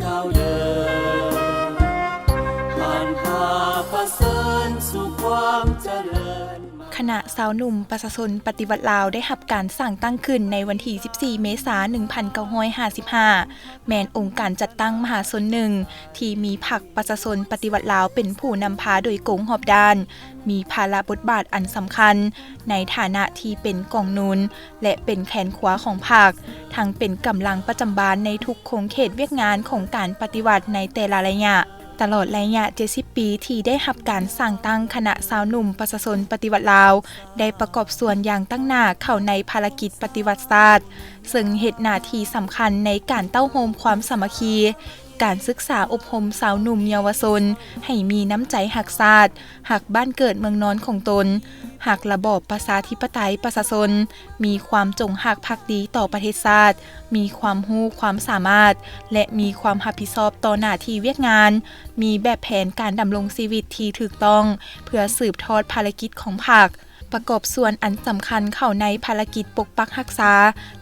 ກ້າວເດີນ ຜ່ານພາປະເສີນສູ່ຄວາມຈະເລີນ. ຄະນະຊາວໜຸ່ມປະຊາຊົນປະຕິວັດລາວ ໄດ້ຮັບການສ້າງຕັ້ງຂຶ້ນໃນວັນທີສິບສີ່ ເມສາ ໜຶ່ງພັນເກົ້າຮ້ອຍຫ້າສິບຫ້າ ແມ່ນອົງການຈັດຕັ້ງມະຫາຊົນໜຶ່ງ ທີ່ມີພັກປະຊາຊົນປະຕິວັດລາວເປັນຜູ້ນຳພາໂດຍກົງຮອບດ້ານ, ມີພາລະບົດບາດອັນສຳຄັນ ໃນຖານະທີ່ເປັນກອງໜູນ ແລະ ເປັນແຂນຂວາຂອງພັກ, ທັງເປັນກຳລັງປະຈຳບານໃນທຸກຂົງເຂດວຽກງານຂອງການປະຕິວັດໃນແຕ່ລະໄລຍະ. ຕະຫຼອດໄລຍະເຈັດສິບປີທີ່ໄດ້ຮັບການສ້າງຕັ້ງຄະນະຊາວໜຸ່ມປະຊາຊົນປະຕິວັດລາວ ໄດ້ປະກອບສ່ວນຢ່າງຕັ້ງໜ້າເຂົ້າໃນພາລະກິດປະຕິວັດຊາດ, ເຊິ່ງເຮັດໜ້າທີ່ສຳຄັນໃນການເຕົ້າໂຮມຄວາມສາມັກຄີ, ການສຶກສາອົບຮົມຊາວໜຸ່ມເຍົາວະຊົນໃຫ້ມີນ້ຳໃຈຮັກຊາດ, ຮັກບ້ານເກີດເມືອງນອນຂອງຕົນ, ຮັກລະບອບປະຊາທິປະໄຕປະຊາຊົນ, ມີຄວາມຈົງຮັກພັກດີຕໍ່ປະເທດຊາດ, ມີຄວາມຮູ້ຄວາມສາມາດ ແລະ ມີຄວາມຮັບຜິດຊອບຕໍ່ໜ້າທີ່ວຽກງານ, ມີແບບແຜນການດຳລົງຊີວິດທີ່ຖືກຕ້ອງ ເພື່ອສືບທອດພາລະກິດຂອງພັກ, ປະກອບສ່ວນອັນສຳຄັນເຂົ້າໃນພາລະກິດປົກປັກຮັກສາ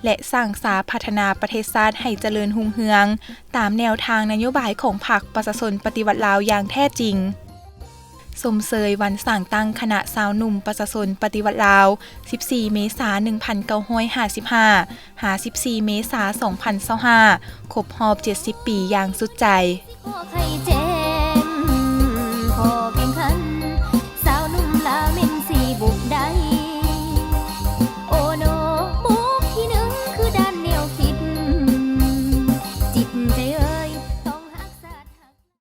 ແລະ ສ້າງສາພັດທະນາປະເທດຊາດໃຫ້ຈະເລີນຮຸ່ງເຮືອງ ຕາມແນວທາງນະໂຍບາຍຂອງພັກປະຊາຊົນປະຕິວັດລາວຢ່າງແທ້ຈິງ. ຊົມເຊີຍວັນສ້າງຕັ້ງຄະນະຊາວໜຸ່ມປະຊາຊົນປະຕິວັດລາວ ສິບສີ່ ເມສາ ໜຶ່ງພັນເກົ້າຮ້ອຍຫ້າສິບຫ້າ ຫາ ສິບສີ່ ເມສາ ສອງພັນຊາວຫ້າ ຄົບຮອບເຈັດສິບປີຢ່າງສຸດໃຈ. ຂໍໃຫ້